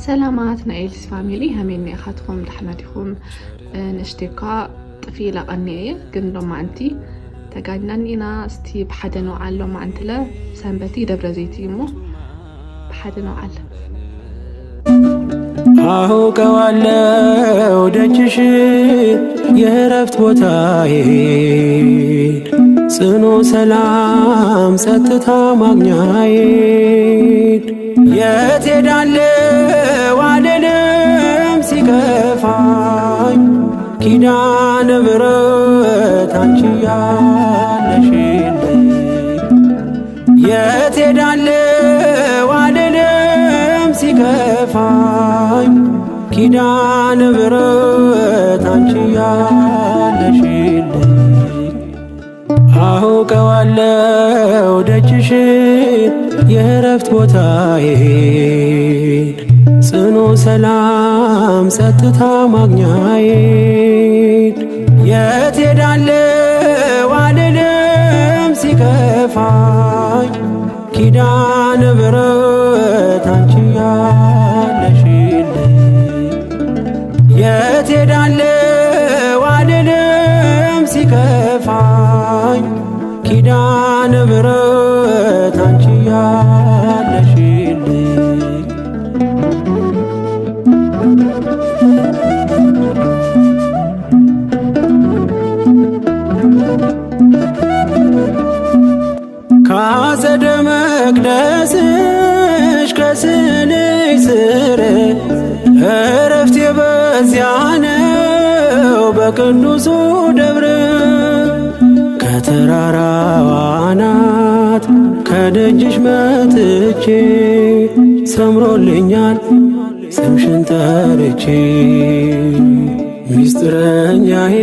ሰላማት ናይ ኤልስ family፣ ከመይ እኒአኻትኩም? ዳሕና ዲኹም? ንእሽተይ እኳ ጥፊ ኢለ ቀኒየ እየ፣ ግን ሎማዓንቲ ተጋኒና እኒኢና። እስቲ ብሓደ ንውዓል። ሎማዓንቲ ለ ሰንበቲ ደብረ ዘይቲ እዩ እሞ ብሓደ ንውዓል። አውቀዋለው ደጅሽ የእረፍት ቦታዬ፣ ጽኑ ሰላም ጸጥታ ማግኛዬን። የት ሄዳለው አልልም ሲከፋኝ፣ ኪዳነ ምሕረት አንቺ ያለሽልኝ። የት ሄዳለው አልልም ሲከፋኝ፣ ኪዳነ ምሕረት አንቺ ያለሽልኝ። አውቀዋለው ደጅሽ የእረፍት ቦታዬን፣ ጽኑ ሰላም ጸጥታ ማግኛዬን። የት ሄዳለው አልልም ሲከፋኝ፣ ኪዳነ ምሕረት አንቺ ያለሽልኝ። የት ሄዳለው አልልም ሲከፋኝ፣ ኪዳነ ምሕረት አንቺ ያለሽልኝ። ካጸደ መቅደስሽ ከስንሽ ስር እረፍቴ በዚያ ነው በቅዱሱ ደብር። ከተራራዋ አናት ከደጅሽ መጥቼ ሰምሮልኛል ስምሽን ጠርቼ። ሚስጥረኛዬ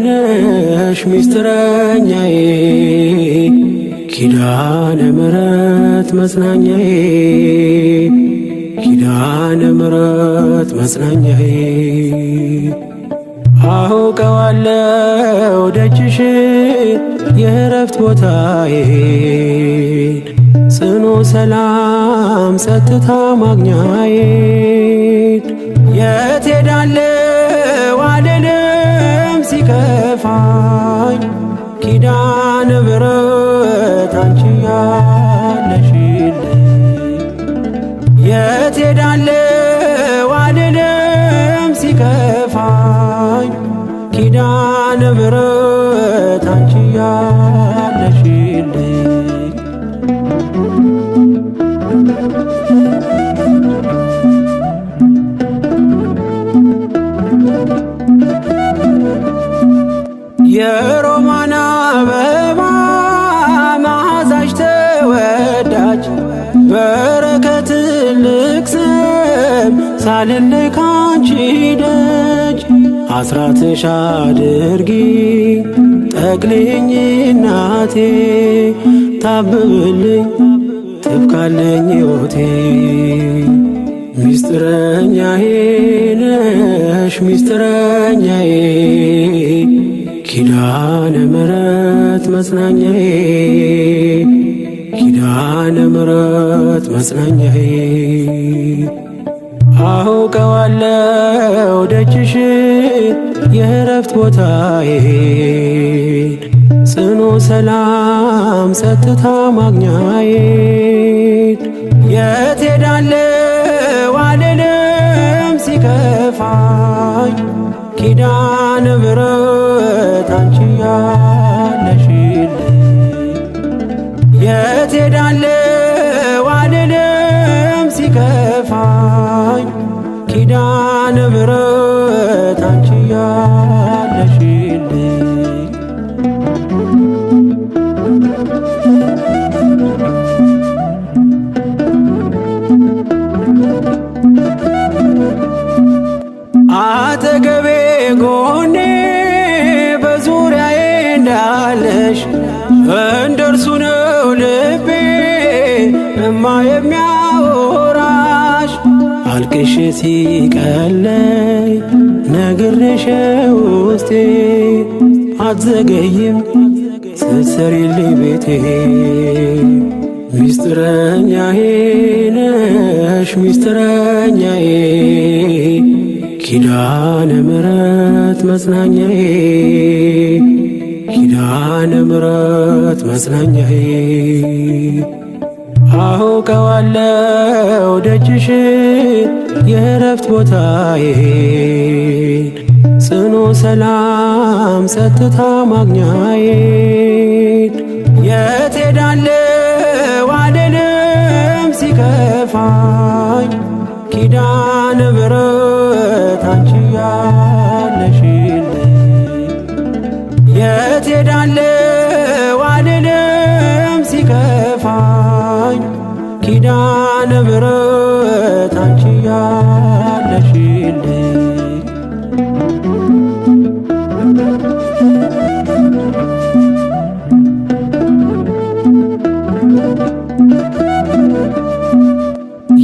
ነሽ ሚስጥረኛዬ፣ ኪዳነ ምሕረት መጽናኛዬ፣ ኪዳነ ምሕረት መጽናኛዬ። አውቀዋለው ደጅሽ የእረፍት ቦታዬን፣ ጽኑ ሰላም ጸጥታ ማግኛዬን። የት ሄዳለው አልልም ሲከፋኝ፣ ኪዳነ ምሕረት አንቺ ያለሽልኝ። የት ሄዳለው አልልም ሲከፋኝ፣ ኪዳነ ምሕረት አንቺ ያለሽልኝ። የሮማን አበባ መዓዛሽ ተወዳጅ፣ በረከት ልቅስም ሳልለይ ካንቺ ደጅ። አስራትሽ አድርጊ ጠቅልኝ እናቴ፣ ታብብልኝ ትብካለኝ ሕይወቴ። ሚስጥረኛዬ ነሽ ሚስጥረኛዬ፣ ኪዳነ ምሕረት መጽናኛዬ፣ ኪዳነ ምሕረት መጽናኛዬ። አውቀዋለው ደጅሽ የእረፍት ቦታዬን፣ ጽኑ ሰላም ጸጥታ ማግኛዬን። የት ሄዳለው አልልም ሲከፋኝ፣ ኪዳነ ምሕረት አንቺ ያለሽልኝ። የት ሄዳለው አልልም ሲከፋኝ፣ ኪዳነ ምሕረት አንቺ ያለሽልኝ። አጠገቤ ጎኔ በዙሪያዬ እንዳለሽ እንደርሱ ነው ልቤ እማ የሚያወራሽ። አልቅሼ ሲቀለኝ ነግሬሽ ውስጤ አትዘገይም ስትሰሪልኝ ቤቴ። ሚስጥረኛዬ ነሽ ሚስጥረኛዬ ኪዳነ ምሕረት መጽናኛዬ ኪዳነ ምሕረት መጽናኛዬ አውቀዋለሁ ደጅሽ የእረፍት ቦታዬን ጽኑ ሰላም ጸጥታ ማግኛዬን የት ሄዳለሁ አልልም ሲከፋኝ ኪዳነ ምሕረት አንቺ ያለሽልኝ የት ሄዳለሁ አልልም ሲከፋኝ ኪዳነ ምሕረት አንቺ ያለሽልኝ።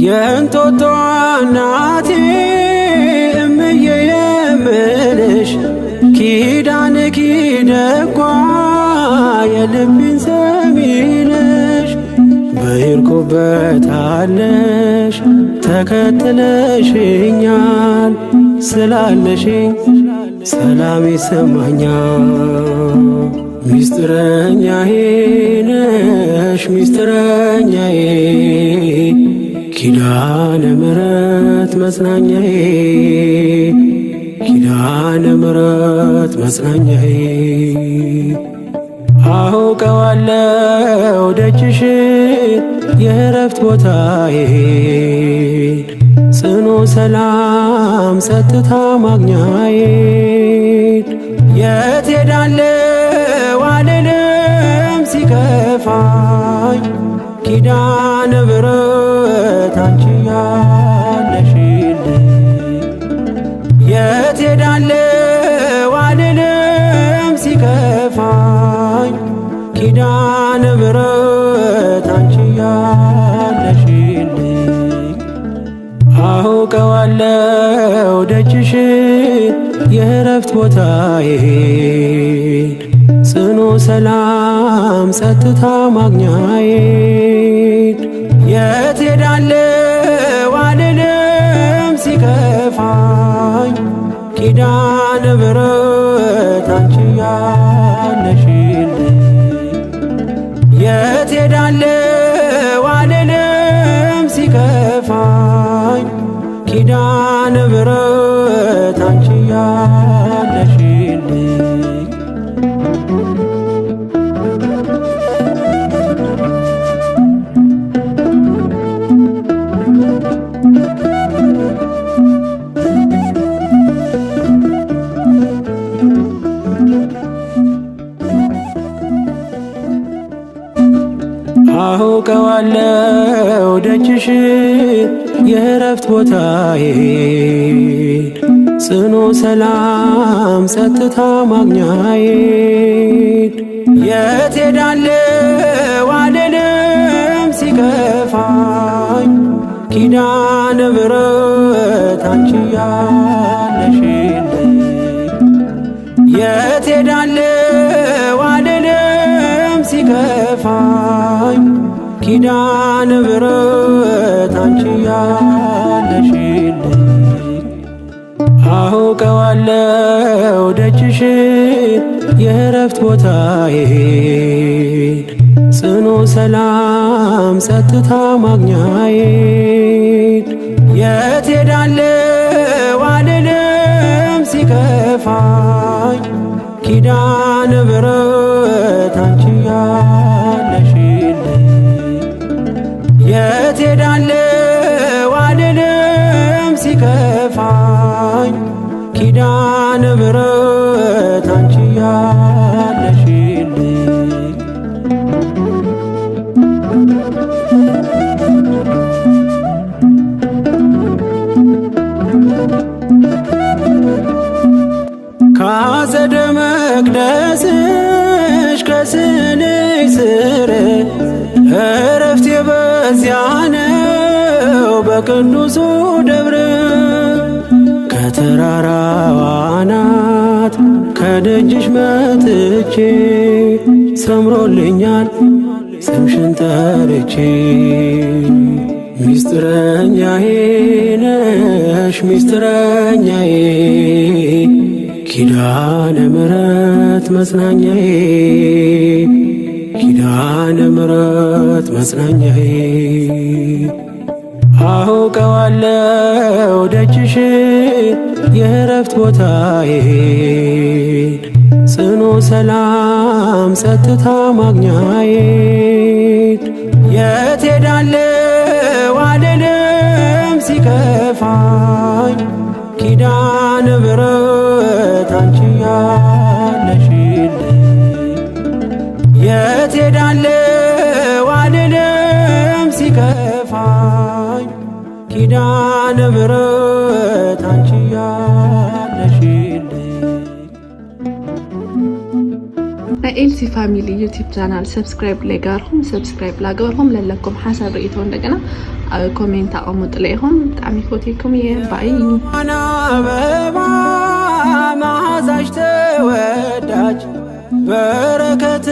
የእንጦጦ እናቴ እምዬ የምልሽ ኪዳንኪ ደጓ የልቤን ሰሚነሽ በሄድኩበታለሽ ተከትለሽኛል ስላለሽኝ ሰላም ይሰማኛል። ሚስጥረኛዬ ነሽ ሚስጥረኛዬ ኪዳነ ምሕረት መጽናኛዬ ኪዳነ ምሕረት መጽናኛዬ አውቀዋለሁ ደጅሽ የእረፍት ቦታዬን ጽኑ ሰላም ጸጥታ ማግኛዬን የት ሄዳለሁ አልልም ሲከፋኝ ኪዳነ ምሕረት አንቺ ያለሽልኝ የት ሄዳለሁ አልልም ሲከፋኝ ኪዳነ ምሕረት አንቺ ያለሽልኝ። አውቀዋለሁ ደጅሽን የእረፍት ቦታዬን ጽኑ ሰላም ጸጥታ ማግኛዬን የት ሄዳለሁ አልልም ሲከፋኝ ኪዳነ ምሕረት አንቺ ያለሽልኝ የት ሄዳለሁ አልልም ሲከፋኝ ኪዳነ ምሕረት አንቺ ያለሽልኝ። አውቀዋለሁ ደጅሽ የእረፍት ቦታዬን ጽኑ ሰላም ጸጥታ ማግኛዬን የት ሄዳለሁ አልልም ሲከፋኝ ኪዳነ ምሕረት አንቺ ያለሽልኝ የት ሄዳለሁ አልልም ሲከፋኝ ኪዳነ ምሕረት አንቺ ያለሽልኝ። አውቀዋለሁ ደጅሽን የእረፍት ቦታዬን ጽኑ ሰላም ጸጥታ ማግኛዬን የት ሄዳለሁ አልልም ሲከፋኝ ኪዳነ ምሕረት አንቺ ያለሽልኝ የት ሄዳለሁ አልልም ሲከፋኝ ኪዳነ ምሕረት አንቺ ያለሽልኝ። ካጸደ መቅደስሽ ከስንሽ ስር እረፍቴ በዚያ ነው በቅዱሱ ደብር ከተራራዋ አናት ከደጅሽ መጥቼ ሰምሮልኛል ስምሽን ጠርቼ ሚስጥረኛዬ ነሽ ሚስጥረኛዬ ኪዳነ ምሕረት መጽናኛዬ ኪዳነ ምሕረት መጽናኛዬ አውቀዋለሁ ደጅሽ የእረፍት ቦታዬ ጽኑ ሰላም ጸጥታ ማግኛዬ የት ሄዳለሁ አልልም ሲከፋኝ ኪዳነ ምሕረት አንቺ ያለሽልኝ የት ሄዳለሁ አልልም ሲከፋኝ ኪዳነ ምሕረት አንቺ ያለሽልኝ። ናይ ኤልሲ Family YouTube channel subscribe ለይገበርኩም subscribe ላገበርኩም፣ ለለኩም ሓሳብ ርእቶ እንደገና ኣብ comment ኣቐምጡለ ኢኹም። ብጣዕሚ ፈትየኩም እየ። Bye። አበባ መዓዛሽ ተወዳጅ በረከት።